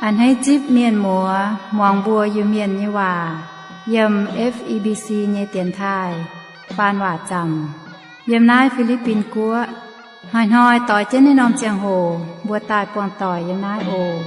A'hneiv zipv mienh muoz muangx mbuo Iu-Mienh nyei waac yiem F E B C nyei dienx taaih faan waac zaamc yiem naaiv Fi^li^bin Guoqv. Hnoi-hnoi doix jienv naaiv norm ziangh hoc mbuo daaih buangh doic yiem naaiv oc.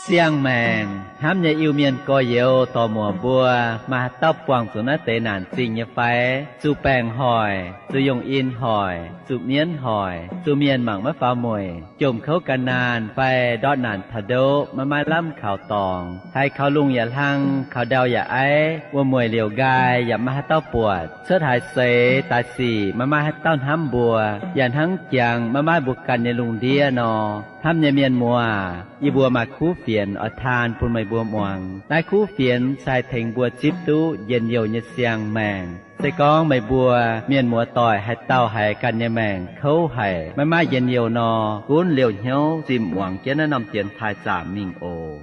Siang-maengc hnamv nyei Iu-Mienh gorx-youz dorc-muoc mbuo, maaih haaix dauh buangh zuqc naaiv deix naanc zingh nyei fai? Zuqc baengc hoic, zuqc yungh in hoic, zuqc mienv hoic, zuqc mienh mangc maiv faaux mueic, jomc kouv gan naanh fai ndortv naanc taux ndoqv maiv maaih lamh kaux dorngx, haiz kaux lungh yaac hlang, kaux ndau yaac aiv, wuom-mueic liouc nqaai yaac maiv maaih haaix dauh buatc, cuotv haaix seix daaih sic maiv maaih haaix dauh hnamv mbuo, yaac hnangv jangx maiv maaih mbuo ganh nyei lungh ndiev nor. Hnamv nyei mienh muoz, yie mbuo maaih kuv fienx oix taan bun meih mbuo muangx. Naaiv kuv fienx se haih tengx mbuo zipv duqv njien-youh nyei siang-maengc. Se gorngv meih mbuo mienh muoz doic haaix dauh haiz ganh nyei maengc kouv haic, maiv maaih njien-youh nor, gunv liouh hnyouv zimh muangx jienv naaiv norm dienx taaih zaamc mingh oc.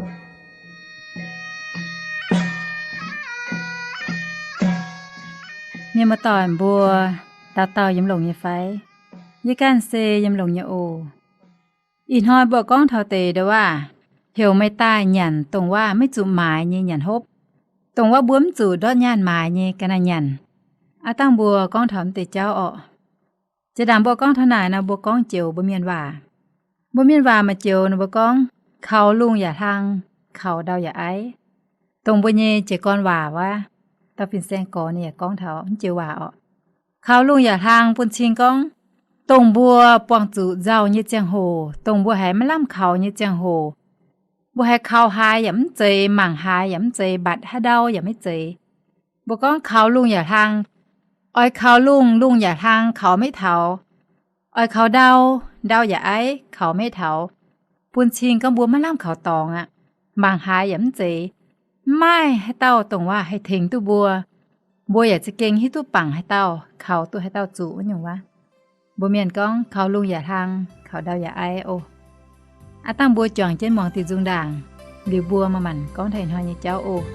Mienh muoz doic mbuo, dauh dauh yiem longx nyei fai? Yie ganh se yiem longx nyei oc. Ih hnoi mbuo gorngv taux deix ndau-waac, heuc meih daaih nyanc dongh waac maiv zuqc maaiz nyei nyanc hopv, dongh waac mbuo mv zuqc ndortv nyaanh maaiz nyei ga'naaiv nyanc. Aav dangh mbuo gorngv taux mv deix jauv orqc. Jiex ndaangc mbuo gorngv taux naaic nor, mbuo gorngv joux mbuo mienh waac. Mbuo mienh waac maaih joux nor mbuo gorngv, kaux lungh yaac hlang, kaux ndau yaac aiv. Dongh mbuo nyei jiez gorn waac wuov, dauh fin-saeng gorx ninh yaac gorngv taux mv joux waac orqc. Kaux lungh yaac hlang bun cing gorngv, dongh mbuo buangh zuqc nzauh nyei ziangh hoc, dongh mbuo haiz maiv lamh kaux nyei ziangh hoc, mbuo haiz kaux haaix yaac mv zeiz, mangc haaix yaac mv zeiz, mbatc haaix ndau yaac maiv zeiz. Mbuo gorngv kaux lungh yaac hlang. Oix kaux lungh, lungh yaac hlang, kaux maiv taux. Oix kaux ndau, ndau yaac aiv, kaux maiv taux. Bun cing gorngv mbuo maiv lamh kaux dorngx aqv. Mangc haaix yaac mv zeiz. Mv maaih haaix dauh dongh waac haih tengx duqv mbuo. Mbuo yaac za'gengh hiuv duqv bangc haaix dauh kaux duqv haaix dauh zuqc wuov nyungc waac. Mbuo mienh gorngv, kaux lungh yaac hlang, kaux ndau yaac aiv oc. Aav dangh mbuo juangc jienv muangx diuh nzung ndaangc, liuz mbuo maaih maanc gorngv taux ih hnoi nyei jauv oc.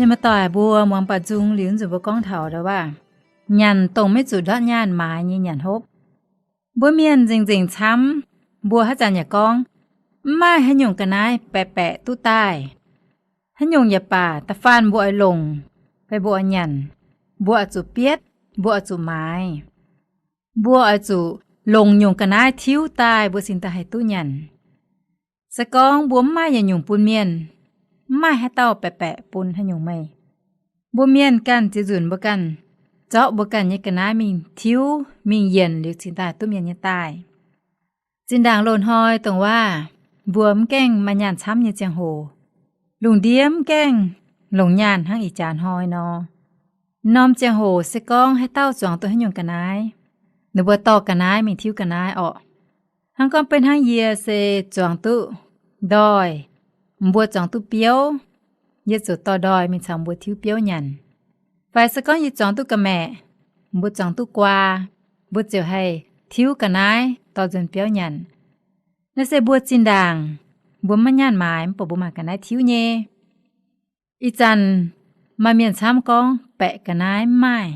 Mienh muoz-doic, mbuo muangx baac nzung liuz nzunc mbuo gorngv taux ndau waac, nyanc dongh maiv zuqc ndortv nyaanh maaiz nyei nyanc hopv. Mbuo mienh nzengc-nzengc camv, mbuo haaix zanc yaac gorngv, mv maaih haaix nyungc ga'naaiv baeqc baeqc duqv daaih. Haaix nyungc yaac baac, da'faanh mbuo oix longc, fai mbuo oix nyanc, mbuo oix zuqc bietv, mbuo oix zuqc maaiz. Mbuo oix zuqc longc nyungc ga'naaiv tiuv daaih, mbuo cingx daaih haih duqv nyanc. Se gorngv mbuo mv maaih yietc nyungc bun mienh, mv maaih haaix dauh baeqc baeqc bun haaix nyungc meih. Mbuo mienh ganh ziex nzunc mbuo ganh zorqv mbuo ganh nyei ga'naaiv mingh tiuv mingh yienc liuz cingx daaih duqv mienh nyei daaih. Zinh ndaangc loz-hnoi dongh waac, mbuo mv gaengh maaih nyaanh camv nyei ziangh hoc, lungh ndiev mv gaengh longc nyaanh hnangv ih jaax hnoi nor. Norm ziangh hoc se gorngv haaix dauh zuangx duqv haaix nyungc ga'naaiv, ninh mbuo dorh ga'naaiv mingh tiuv ga'naaiv orqc. Hnangv gorngv beiv hnangv yie se zuangx duqv ndoih, mbuo zuangx duqv biouv, yie ziouc dorh ndoih mingh caux mbuo tiuv biouv nyanc. Fai se gorngv yie zuangx duqv ga'maeqc, mbuo zuangx duqv guaa, mbuo ziouc haih tiuv ga'naaiv dorh nzuonx biauv nyanc. Naaiv se mbuo zinh ndaangc mbuo maiv nyaanh maaiz, mv baac mbuo maaih ga'naaiv tiuv nyei. Ih zanc maaih mienh camv gorngv baeqc ga'naaiv mv maaih.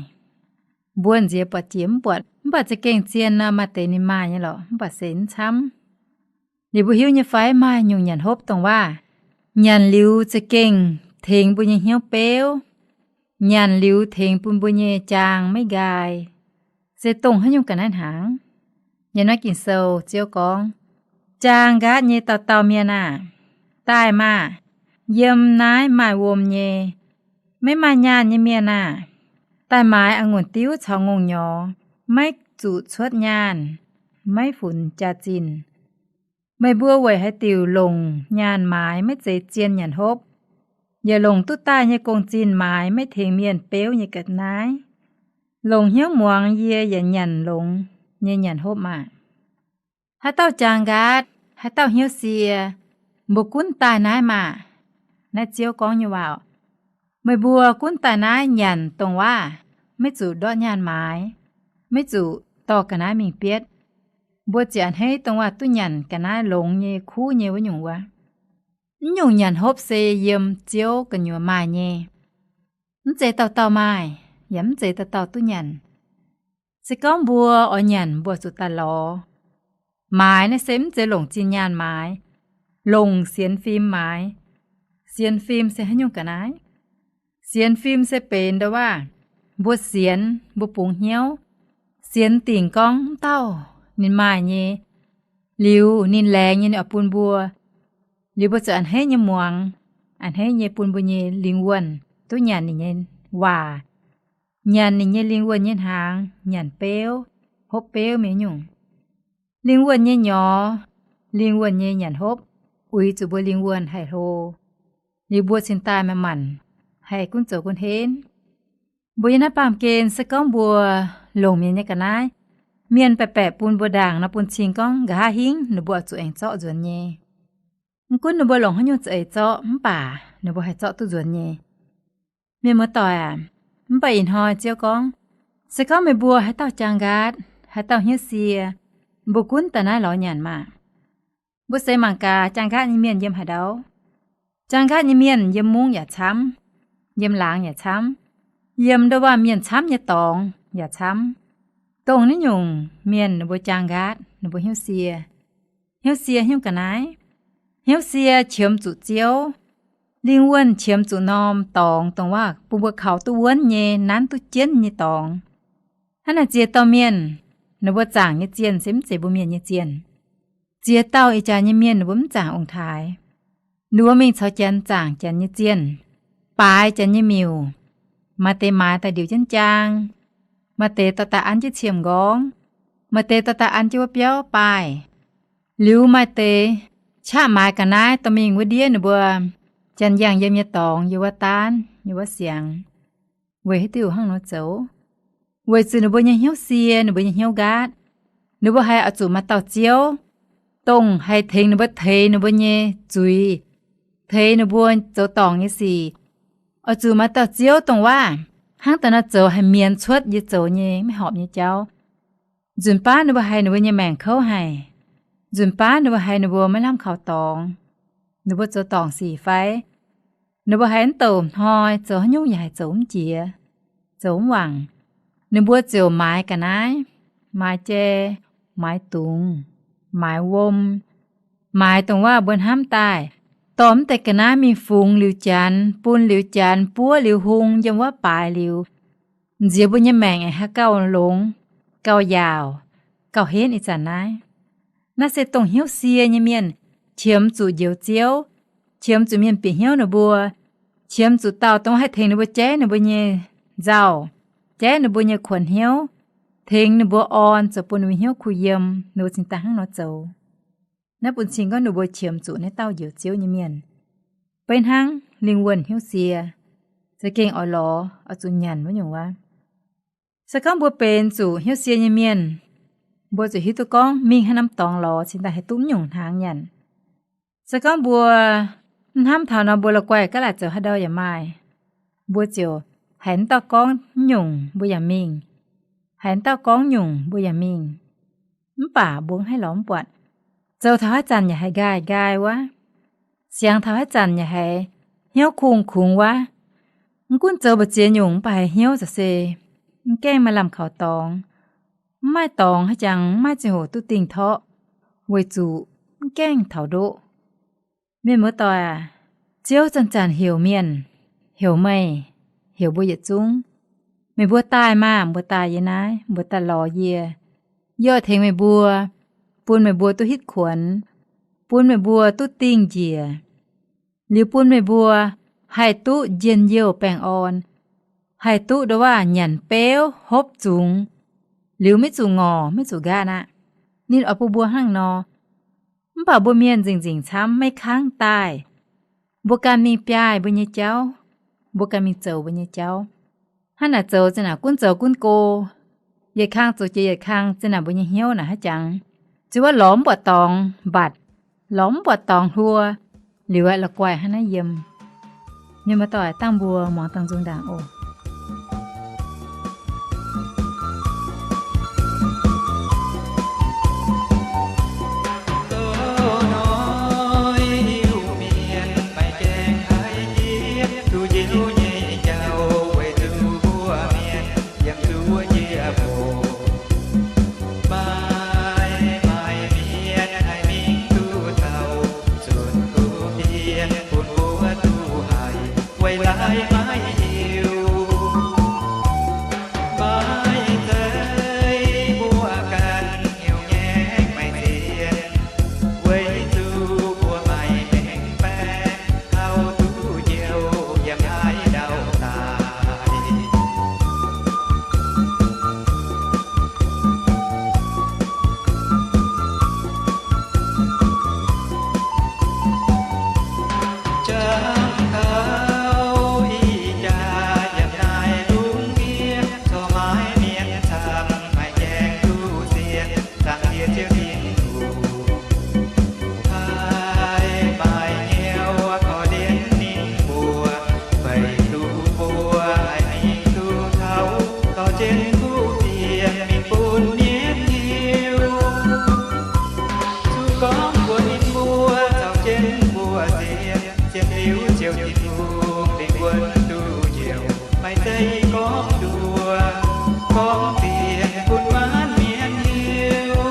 Mbuo nziex buatc jiex mv buatc, mv baac za'gengh zien nor maaih deix ninh maaih nyei lorqc, mv baac se mv camv. Liuz mbuo hiuv nyei fai maaih nyungc nyanc hopv dongh waac, nyanc liuz za'gengh tengx mbuo nyei hnyouv beuv, nyanc liuz tengx bun mbuo nyei jaang maiv nqaai, se dongh haaix nyungc ga'naaiv hnaangx? Yiem naaiv Ging-Sou Ziouv gorngv, jaang nqaatv nyei dauh dauh mienh aah! Daaih maah! Yiem naaiv maaih wuom nyei. Maiv maaih nyaanh nyei mienh aah! Daaih maaiz a'ngunc diuv caux ngongh nyorx, maiv zuqc cuotv nyaanh, maiv funx jaax-zinh. Meih mbuo weic haaix diuc longc nyaanh maaiz maiv zeiz zien nyanc hopv, yaac longc duqv daaih nyei gong-zinh maaiz maiv tengx mienh beuv nyei ga'naaiv? Longc hnyouv muangx yie yaac nyanc longx nyei nyanc hopv maah! Haaix dauh jaang nqaatv, haaix dauh hnyouv sie, mbuo gunv daaih naaiv maah! Naaiv Ziouv gorngv nyei waac. Meih mbuo gunv daaih naaiv nyanc dongh waac, maiv zuqc ndortv nyaanh maaiz, maiv zuqc dorh ga'naaiv mingh bietv. Mbuo ziouc a'hneiv dongh waac duqv nyanc ga'naaiv longx nyei, kuv nyei wuov nyungc wuov. Mv nyungc nyanc hopv se yiem Ziouv gu'nyuoz maaih nyei. Mv zeiz dauh dauh maaih, yaac mv zeiz dauh dauh duqv nyanc. Se gorngv mbuo oix nyanc, mbuo zuqc daaih lorz. Maaiz naaiv se mv zeiz longc zinh nyaanh maaiz, longc sienx fim maaiz. Sienx fim se haaix nyungc ga'naaiv? Sienx fim se benx ndau waac, mbuo sienx, mbuo bungx hnyouv, sienx dingc gorngv mv dauh ninh maaih nyei, liuz ninh laengz nyei ninh oix bun mbuo. Liuz mbuo ziouc a'hneiv nyei muangx, a'hneiv nyei bun mbuo nyei lingh wuonh duqv nyanc ninh nyei waac, nyanc ninh nyei lingh wuonh nyei hnaangx, nyanc beuv, hopv beuv mingh nyungc. Lingh wuonh nyei nyorx, lingh wuonh nyei nyanc hopv uix zuqc mbuo lingh wuonh haih hlo, liuz mbuo cingx daaih maaih manc haih gunv zoux gunv henv. Mbuo yiem naaiv baamh gen se gorngv mbuo longc mienh nyei ga'naaiv, mienh baeqc baeqc bun mbuo ndaangc nor bun cing gorngv nqa'haav hingv ninh mbuo oix zuqc aengx zorqv nzuonx nyei. Mv gunv ninh mbuo longc haaix nyungc za'eix zorqv mv baac ninh mbuo haih zorqv duqv nzuonx nyei. Mienh muoz-doic aac, mv baac ih hnoi Ziouv gorngv, se gorngv meih mbuo haaix dauh jaang nqaatv, haaix dauh hnyouv sie, mbuo gunv daaih naaiv lorz nyanc maah! Mbuo seix mangc gaax, jaang nqaatv nyei mienh yiem haaix ndau? Jaang nqaatv nyei mienh yiem mungv yaac camv, yiem laangz yaac camv, yiem ndau waac mienh camv nyei dorngx yaac camv. Dongh naaiv nyungc mienh ninh mbuo jaang nqaatv, ninh mbuo hnyouv sie. Hnyouv sie hnyouv ga'naaiv? Hnyouv sie qiemx zuqc Ziouv. Lingh wuonh qiemx zuqc norm dorngx, dongh waac bun mbuo kaux duqv wuonv nyei, nanv duqv jienv nyei dorngx. Hnangv naaic ziex dauh mienh, ninh mbuo zaangc nyei zienh se mv zeiz mbuo mienh nyei zienh. Ziex dauh ih jaax nyei mienh ninh mbuo mv zaangc ong-taaix. Ninh mbuo mingh caux Janx zaangc Janx nyei zienh, baaix Janx nyei miuc. Maaih deix maaiz daaih ndiux jienv jaang, maaih deix dorh daaih an jienv cie m'nqorngv, maaih deix dorh daaih an jienv wuov biauv baaih. Liuz maaih deix qaqv maaiz ga'naaiv dorh mingh wuov ndiev ninh mbuo Janx yangh yiem nyei dorngx, yiem wuov daanv, yiem wuov siangx. Weic haaix diuc hnangv nor zoux? Weic zuqc ninh mbuo nyei hnyouv sie, ninh mbuo nyei hnyouv nqaatv. Ninh mbuo haiz oix zuqc maaih dauh Ziouv, dongh haih tengx ninh mbuo, teix ninh mbuo nyei zuiz, teix ninh mbuo zoux dorngc nyei sic. Oix zuqc maaih dauh Ziouv dongh waac hnangv daaih nor zoux haih mienz cuotv yie zoux nyei maiv horpc nyei jauv. Nzunc baav ninh mbuo haiz ninh mbuo nyei maengc kouv haic. Nzunc baav ninh mbuo haiz ninh mbuo maiv lamh kaux dorngx. Ninh mbuo zoux dorngc sic fai? Ninh mbuo haiz mv douc hnoi zoux haaix nyungc yaac haiz zoux mv jiex, zoux mv wangc. Ninh mbuo ziouc maaiz ga'naaiv, maaiz jai, maaiz dungz, maaiz wuom, maaiz dongh waac mbuo hnamv daaih, dorh mv deix ga'naaiv mingh fungx liuz janx, bun liuz janx, buov liuz hung, yiem wuov baaix liuz, nziex mbuo nyei maengc aengx haih gauh longx, gauh yaauc, gauh henv ih zanc naaiv. Naaiv se dongh hnyouv sie nyei mienh qiemx zuqc Njoux Ziouv, qiemx zuqc mienh bieqc hnyouv ninh mbuo, qiemx zuqc dauh dongh haih tengx ninh mbuo jaiv ninh mbuo nyei nzauh, jaiv ninh mbuo nyei kuonx hnyouv, tengx ninh mbuo orn zoux bun ninh mbuo hnyouv kuh yiem, ninh mbuo cingx daaih hnangv nor zoux. Naaiv bun cing gorngv ninh mbuo qiemx zuqc naaiv dauh Njoux Ziouv nyei mienh. Beiv hnangv lingh wuonh hnyouv sie, za'gengh oix lorz oix zuqc nyanc wuov nyungc waac. Se gorngv mbuo benx zuqc hnyouv sie nyei mienh, mbuo zuqc hiuv duqv gorngv mingh haaix norm dorngx lorz cingx daaih haih duqv mv nyungc hnaangx nyanc. Se gorngv mbuo mv hnamv taux nor, mbuo la'guaih gaav laaic zoux haaix ndau yaac maaih, mbuo ziouc haiz mv dauh gorngv mv nyungc mbuo yaac mingh, haiz mv dauh gorngv nyungc mbuo yaac mingh. Mv baac mbuo mv haih lorz mv buatc. Zoux taux haaix zanc yaac haiz nqaai nqaai wuov, siangx taux haaix zanc yaac haiz hnyouv kungx-kungx wuov. Mv gunv zoux mbu'ziex nyungc mv baac haiz hnyouv za'gengh mv gaengh maaih lamh kaux dorngx. Mv maaih dorngx haaix jangx mv maaih ziangh hoc duqv dingh torqv, weic zuqc mv gaengh taux ndoqv. Mienh muoz-doic aac, Ziouv zanc-zanc heuc mienh, heuc meih, heuc mbuo yietc zungv. Meih mbuo daaih maah! Mbuo daaih yie naaiv, mbuo daaih lorz yie. Yie oix tengx meih mbuo, bun meih mbuo duqv hitv kuonx, bun meih mbuo duqv dingh njiec, liuz bun meih mbuo haih duqv njien-youh baengh orn, haih duqv nduov waac nyanc beuv hopv zungx, liuz maiv zuqc ngorc maiv zuqc nqaatv aqv. Ninh oix bun mbuo hnangv nor. Mv baac mbuo mienh nzengc-nzengc camv, maiv kangv daaih. Mbuo ganh mingh biaaih mbuo nyei jauv, mbuo ganh mingh zoux mbuo nyei jauv. Hnangv naaic zoux zinh naaic gunv zoux gunv go, yietc kang zoux jiex yietc kang, zinh naaic mbuo nyei hnyouv naaic haaix jangx, ziouc wuov lorz mv buatc dorngx mbatc, lorz mv buatc dorngx hluo, liuz aeqv, la'guaih hnangv naaiv yiem. Mienh muoz-doic, dangh mbuo muangx dangh nzung ndaangc oc. Maaih, maaih mienh haih mingh duqv taux, zunh kuv dien bun mbuo duqv haiz, weic laaix maiv hiuv. Maaih zeiz mbuo ganh heuc ngaengc maaih zien, weic zuqc mbuo maaih maengc baeqc, taux duqv njoux yiem haaix ndau daaih. Jangx taux ih jaax yiem naaiv lungh ndiev, corc maaih mienh camv maiv gaengh duqv sienx, zaangc Diex Ziouv Tin-Hungh. Haih maaih hnyouv korv-lienh ninh mbuo, feix duqv mbuo haih mingh duqv taux, dorh jienv kuv dien mingh bun mienh hiuv. Zuqc gorngv mbuox ninh mbuo caux jienv mbuo sienx, sienx liuz Ziouv Tin-Hungh lingh wuonh duqv njoux, maiv zeiz gorngv nduov, gorngv dien bun maanc mienh hiuv.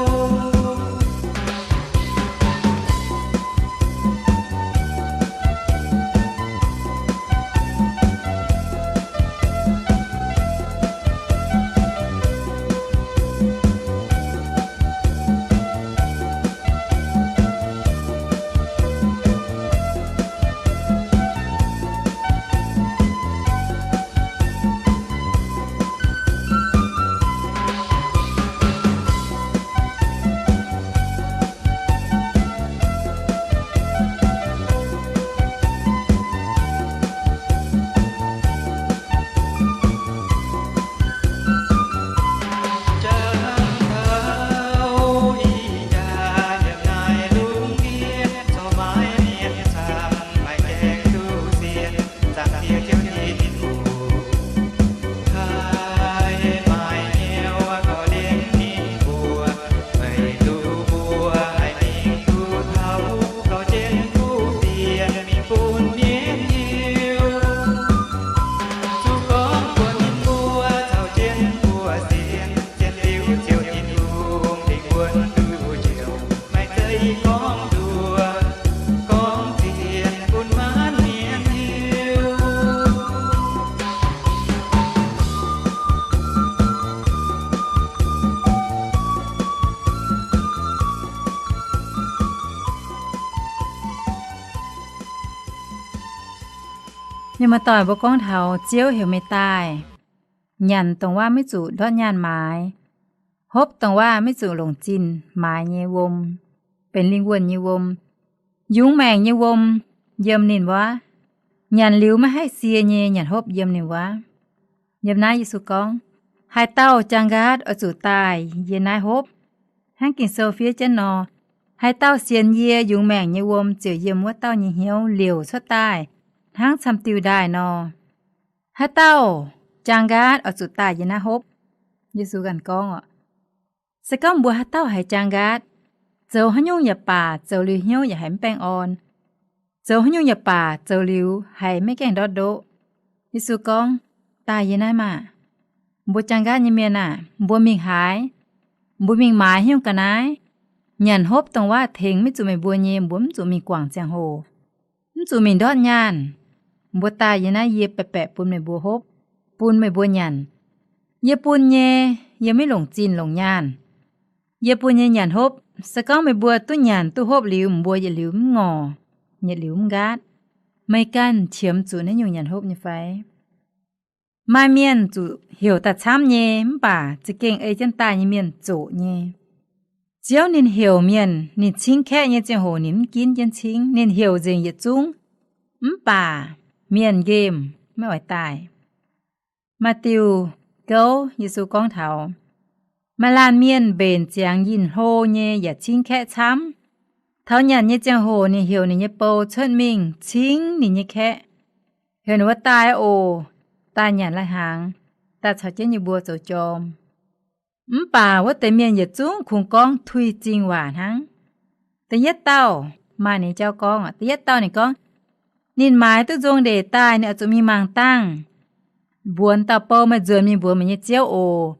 Mienh muoz-doic, mbuo gorngv taux Ziouv heuc meih daaih, nyanc dongh waac maiv zuqc ndortv nyaanh maaiz, hopv dongh waac maiv zuqc longc zinh maaiz nyei wuom, benx lingh wuonh nyei wuom, yungz maengc nyei wuom, yiem ninh wuov. Nyanc liuz maiv haih sie nyei nyanc hopv yiem ninh wuov. Yiem naaiv Yesu gorngv, haaix dauh jaang nqaatv oix zuqc daaih yie naaiv hopv. Hnangv Ging-Sou fiev jienv nor, haaix dauh sienx yie, yungz maengc nyei wuom ziouc yiem wuov dauh nyei hnyouv liouc cuotv daaih hnangv camv-diuh ndaaih nor. Haaix dauh jaang nqaatv oix zuqc daaih yie naaiv hopv. Yesu ganh gorngv oc, se gorngv mbuo haaix dauh haiz jaang nqaatv, zoux haaix nyungc yaac baac, zoux liuz hnyouv yaac haiz mv baengh orn. Zoux haaix nyungc yaac baac, zoux liuz haiz maiv gaengh ndortv ndoqv. Yesu gorngv, daaih yie naaiv maah! Mbuo jaang nqaatv nyei mienh aah, mbuo mingh haaix? Mbuo mingh maaiz haaix nyungc ga'naaiv? Nyanc hopv dongh waac tengx maiv zuqc meih mbuo nyei, mbuo mv zuqc mingh guangc ziangh hoc, mv zuqc mingh ndortv nyaanh. Mbuo daaih yie naaiv, yie baeqc baeqc bun meih mbuo hopv, bun meih mbuo nyanc. Yie bun nyei, yie maiv longc zinh longc nyaanh. Yie bun nyei nyanc hopv, se gorngv meih mbuo duqv nyanc duqv hopv liuz, mbuo yietc liuz mv ngorc, yietc liuz mv nqaatv. Meih ganh qiemx zuqc naaiv nyungc nyanc hopv nyei fai? Maaih mienh zuqc heuc daaih camv nyei, mv baac za'gengh ei jienv daaih nyei mienh zoqc nyei. Ziouv ninh heuc mienh, ninh cingv kaeqv nyei ziangh hoc ninh mv ginv jienv cingv, ninh heuc nzengc yietc zungv, mv baac mienh nqemh maiv oix daaih. Maaih diuh gouv Yesu gorngv taux, maaih laanh mienh mbenc ziangx yinh hlo nyei yaac cingv kaeqv camv. Taux nyanc nyei ziangh hoc ninh heuc ninh nyei bou cuotv mingh cingv ninh nyei kaeqv, heuc ninh mbuo daaih oc, daaih nyanc lai-hnaangx, daaih caux jienv yie mbuo zoux jorm. Mv baac wuov deix mienh yietc zungv kungx gorngv tuix zingh waac hnangv. Da'yietv dauh, maaih ninh jauv gorngv, da'yietv dauh ninh gorngv, ninh maaiz duqv nzong ndeic daaih ninh oix zuqc mingh mangc dangh, mbuox dauh bou, meih nzuonx mingh mbuox meih nyei ziouv oc.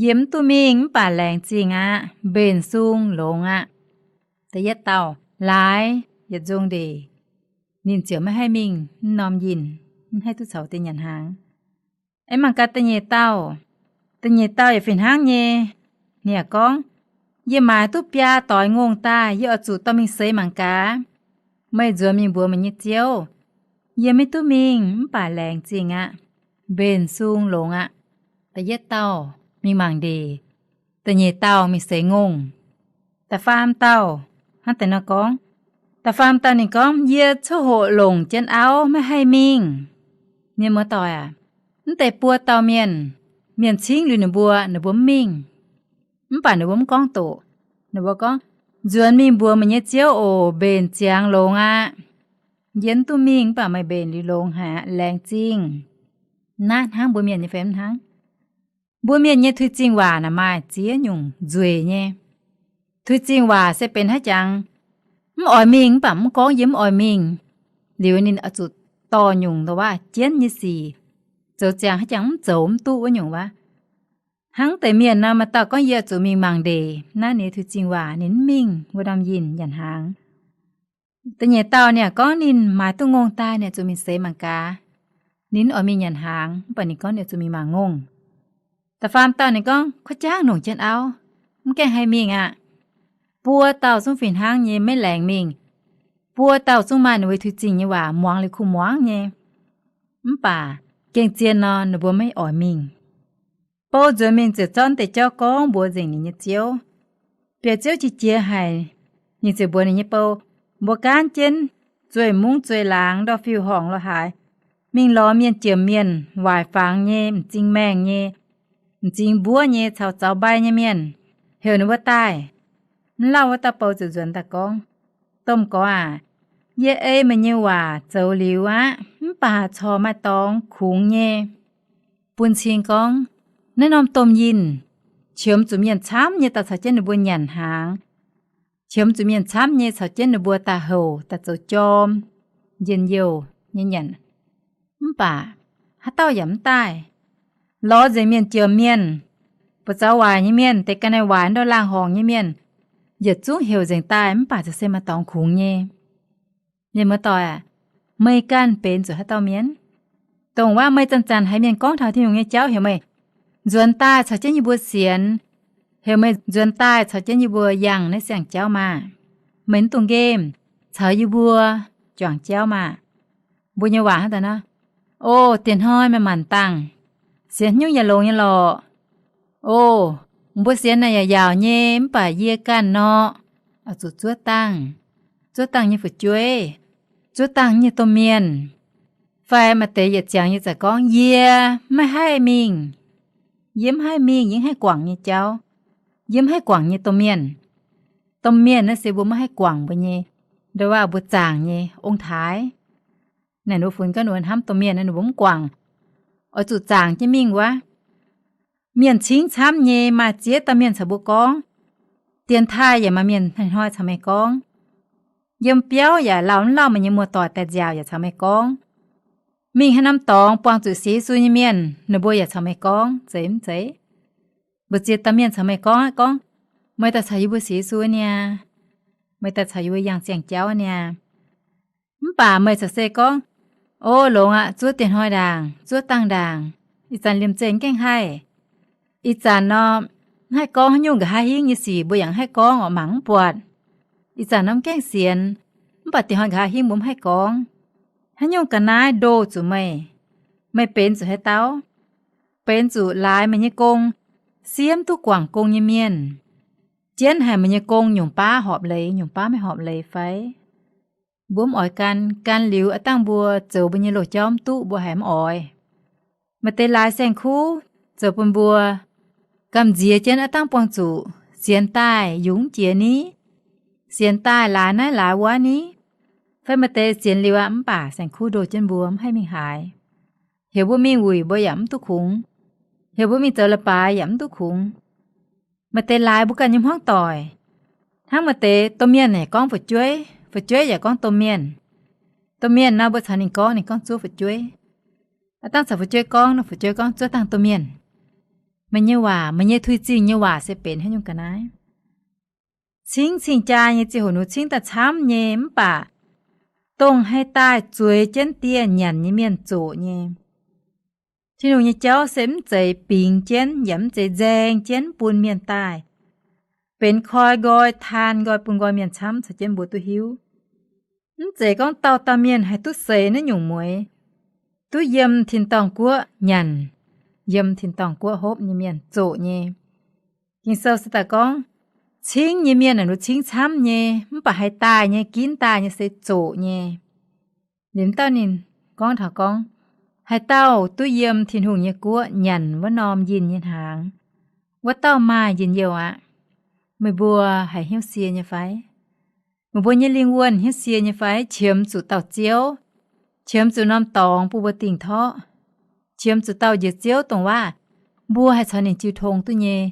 Yie mv duqv mingh mv baac laengz zingh aqv, mbenc sung longx aqv. Da'yietv dauh laaix yietc nzong ndeic, ninh ziouc maiv haih mingh wuov norm yinh, mv haih duqv caux deix nyanc hnaangx. Aengx mangc gaax da'nyeic dauh. Da'nyeic dauh yaac fih hnangv nyei. Ninh yaac gorngv, yie maaiz duqv biaa doix ngongh daaih, yie oix zuqc dorh mingh seix mangc gaax. Meih nzuonx mingh mbuox meih nyei ziouv, yie maiv duqv mingh mv baac laengz zingh aqv, mbenc sung longx aqv. Da'yietv dauh mingh mangc ndeic, da'nyeic dauh mingh seix ngongh. Da'faam dauh hnangv deix nor gorngv, da'faam dauh ninh gorngv, yie coqv hoqc longc jienv auv maiv haih mingh. Mienh muoz-doic aac, mv deix buo dauh mienh, mienh cingv liuz ninh mbuo, ninh mbuo mv mingh. Mv baac ninh mbuo mv gorngv doqc. Ninh mbuo gorngv, nzuonx mingh mbuox meih nyei ziouv oc, mbenc ziangx longx aqv. Yie mv duqv mingh mv baac meih mbenc liuz longx haic aqv, laengz zingh. Naaiv hnangv mbuo mienh nyei fai mv hnangv? Mbuo mienh nyei tuix zingh waac naaic maaih ziex nyungc nzueic nyei. Tuix zingh waac se benx haaix jangx, mv oix mingh mv baac mv gorngv yie mv oix mingh, liuz ninh oix zuqc dorh nyungc ndau waac jienv nyei sic, zoux ziangx haaix jangx mv zoux mv duqv wuov nyungc waac. Hnangv deix mienh nor, maaih dauh gorngv yie oix zuqc mingh mangc ndeic, naaiv ninh nyei tuix zingh waac, ninh mv mingh wuov norm yinh nyanc hnaangx. Da'nyeic dauh ninh yaac gorngv ninh maaiz duqv ngongh daaih ninh oix zuqc mingh seix mangc gaax. Ninh mv oix mingh nyanc hnaangx mv baac ninh gorngv ninh oix zuqc mingh mangc ngongh. Da'faam dauh ninh gorngv, kuv jangv longc jienv auv, mv gaengh haih mingh aqv. Buo dauh zungv fih hnangv nyei maiv laengz mingh. Buo dauh zungv maaih ninh mbuo tuix zingh nyei waac muangx liuz kuh muangx nyei. Mv baac gengh zien nor ninh mbuo maiv oix mingh. Bou nzuonx mingh ziouc zorqv deix jauv gorngv mbuox nzengc ninh nyei ziouv. Bieqc ziouv qiex jiez haic, ninh ziouc mbuox ninh nyei bou, mbuo gaanv jienv zueih mungv zueih laangz ndorh fiuv-horngc lo-haaix, mingh lorz mienh jomc mienh, waaic fangx nyei, m'zing maengh nyei, m'zing mbuov nyei caux zaux mbai nyei mienh, heuc ninh mbuo daaih. Mv lauh wuov dauh bou ziouc nzuonx daaih gorngv, domh gorx aac, yie ei meih nyei waac zoux liuz aqv, mv baac corc maaih dorngx kungx nyei. Bun cing gorngv, naaiv norm domh yinh qiemx zuqc mienh camv nyei daaih caux jienv ninh mbuo nyanc hnaangx, qiemx zuqc mienh camv nyei caux jienv ninh mbuo daaih houc daaih zoux jorm, njien-youh nyei nyanc. Mv baac haaix dauh yaac mv daaih. Lorz nzengc mienh jomc mienh, buoz-zaux waaic nyei mienh, deix ga'naaiv waaic ndortv laangh horngc nyei mienh, yietc zungv heuc nzengc daaih, mv baac ziouc se maaih dorngx kungx nyei. Mienh muoz-doic aac, meih ganh benx zuqc haaix dauh mienh? Dongh waac meih zanc-zanc haiz mienh gorngv taux Tin-Hungh nyei jauv, heuc meih nzuonx daaih caux jienv yie mbuo sienx, heuc meih nzuonx daaih caux jienv yie mbuo yangh naaiv siang-jauv maah! Meih mv dungx nqemh, caux yie mbuo juangc jauv maah! Mbuo nyei waac hnangv daaih nor, O, diex hnoi meih maanc dangh, sienx nyungc yaac longx nyei lorqc. O, mbuo sienx naaic yaac yaauc nyei, mv baac yie ganh nor, oix zuqc zuov dangh, zuov dangh nyei fu'jueiv, zuov dangh nyei domh mienh. Fai maaih deix yietc ziangx yie zaqc gorngv, yie maiv haih mingh. Yie mv haih mingh, yie mv haih guangc nyei jauv. Yie mv haih guangc nyei domh mienh. Domh mienh naaiv se mbuo maiv haih guangc mbuo nyei, nduov waac mbuo zaangc nyei ong-taaix. Naaic ninh mbuo funx gaax ninh mbuo hnamv domh mienh, ninh mbuo mv guangc. Oix zuqc zaangc jienv mingh wuov. Mienh cingv camv nyei, maaih ziex dauh mienh caux mbuo gorngv. Dienx taaih yaac maaih mienh hnoi-hnoi caux meih gorngv. Yiem biauv yaac lauh mv lauh, meih nyei muoz-doic daaih nziaauc yaac caux meih gorngv. Mingh haaix norm dorngx buangh zuqc sienx Yesu nyei mienh, ninh mbuo yaac caux meih gorngv, zeiz mv zeiz? Mbu'ziex dauh mienh caux meih gorngv aqv, gorngv, meih daaih caux yie mbuo sienx Yesu niaa, meih daaih caux yie mbuo yangh ziangh jauv niaa. Mv baac meih caux se gorngv, o, longx aqv, zuov diex hnoi ndaangc, zuov dangh ndaangc, ih zanc liemh zeih mv gaengh haih. Ih zanc nor, mv haih gorngv haaix nyungc nqa'haav hingv nyei sic, mbuo yaac mv haih gorngv orqc, mangc mv buatc. Ih zanc nor mv gaengh sienx, mv baac diex hnoi nqa'haav hingv mbuo mv haih gorngv. Haaix nyungc ga'naaiv ndoh zuqc meih, meih benx zuqc haaix dauh? Benx zuqc laaix meih nyei gong, siemv duqv guangc gong nyei mienh, jienv haic meih nyei gong nyungc baav horpc leiz, nyungc baav maiv horpc leiz fai? Mbuo mv oix gan, gan liuz aav dangh mbuo zoux mbuo nyei loz-jauv mv duqv, mbuo haiz mv oix. Maaih deix laaix saeng-kuv zoux bun mbuo gamh nziex jienv aav dangh buangh zuqc sienx daaih yungz jiex ni, sienx daaih laaix naaiv laaix wuov ni. Fai maaih deix sienx liuz aqv, mv baac saeng-kuv ndoh jienv mbuo mv haih mingh haaix. Heuc mbuo mingh wuic mbuo yaac mv duqv kungx. Heuc mbuo mingh zoux leiz-baaix yaac mv duqv kungx. Maaih deix laaix mbuo ganh nyei hmuangv doic. Hnangv maaih deix domh mienh yaac gorngv fu'jueiv, fu'jueiv yaac gorngv domh mienh. Domh mienh nor mbuo caux ninh gorngv, ninh gorngv zuov fu'jueiv. Aav dangh caux fu'jueiv gorngv nor, fu'jueiv gorngv zuov dangh domh mienh. Meih nyei waac, meih nyei tuix zingh nyei waac se benx haaix nyungc ga'naaiv? Cingv cing-jaa nyei ziangh hoc ninh cingv daaih camv nyei, mv baac dongh haih daaih zueiz jienv dieh nyanc nyei mienh zoqc nyei. Tin-Hungh nyei jauv se mv zeiz bingx jienv yaac mv zeiz nzaeng jienv bun mienh daaih, benx koi nqoi taan nqoi bun nqoi mienh camv caux jienv mbuo duqv hiuv. Mv zeiz gorngv dauh dauh mienh haih duqv seix naaiv nyungc mueix, duqv yiem tin-dorngh guoqv nyanc, yiem tin-dorngh guoqv hopv nyei mienh zoqc nyei. Ging-Sou se daaih gorngv, cingv nyei mienh naaic ninh cingv camv nyei, mv baac haih daaih nyei, ginv daaih nyei se zoqc nyei. Liemh dauh ninh gorngv taux gorngv, haaix dauh duqv yiem Tin-Hungh nyei guoqv nyanc wuov norm yinh nyei hnaangx, wuov dauh maaih njien-youh aqv. Meih mbuo haiz hnyouv sie nyei fai? Meih mbuo nyei lingh wuonh hnyouv sie nyei fai? Qiemx zuqc dauh Ziouv, qiemx zuqc norm dorngx bun mbuo dingc torqv, qiemx zuqc dauh njiec Ziouv dongh waac mbuo haih caux ninh jiu tong duqv nyei.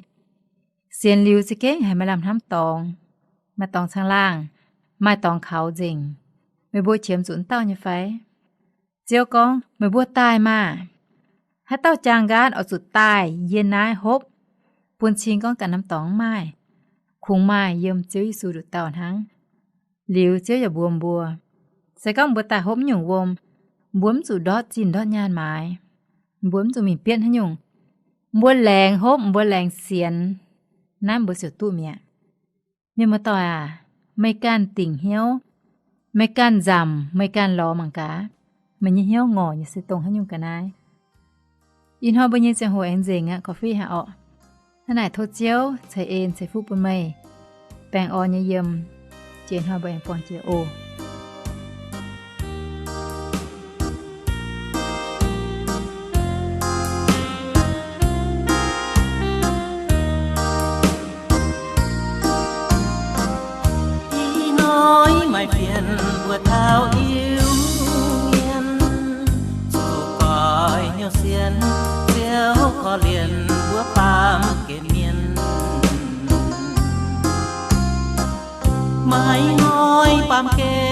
Sienx liuz za'gengh haiz maaih lamh hnamv dorngx, maaih dorngx caangh laangh, maaih dorngx kaux nzengc. Meih mbuo qiemx zuqc wuov dauh nyei fai? Ziouv gorngv, meih mbuo daaih maah! Haaix dauh jaang nqaatv oix zuqc daaih yie naaiv hopv, bun cing gorngv ganh norm dorngx mv maaih, kungx maaih yiem Ziouv Yesu nduqc dauh hnangv. Liuz Ziouv yaac mbuox mbuo, se gorngv mbuo daaih hopv nyungc wuom, mbuo mv zuqc ndortv zinh ndortv nyaanh maaiz, mbuo mv zuqc mingh bietv haaix nyungc. Mbuo laengz hopv, mbuo laengz sienx, naaiv mbuo ziouc duqv mi'aqv. Mienh muoz-doic aac, meih ganh dingc hnyouv, meih ganh nzamc, meih ganh lorz mangc gaax, meih nyei hnyouv ngorc nyei se dongh haaix nyungc ga'naaiv. Ih hnoi mbuo nyei ziangh hoc aengx nzengc aqv, korv-fiqv haic orqc. Hnangv naaic tov Ziouv ceix en ceix fuqv bun meih, baengh orn nyei yiem. Jiex hnoi mbuo aengx buangh jiex oc. Ih hnoi maaih fienx mbuo taux Iu-Mienh, zuqc goix hnyouv sienx, Ziouv korv-lienh mbuo baamh gen mienh. Maaih hnoi baamh gen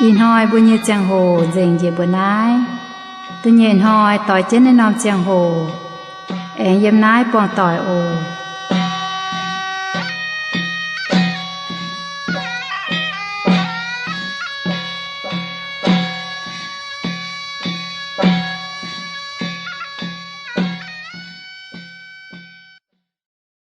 Ih hnoi mbuo nyei ziangh hoc nzengc njiec mbuo naaiv. Da'nyeic hnoi doix jienv naaiv norm ziangh hoc, aengx yiem naaiv buangh doic oc.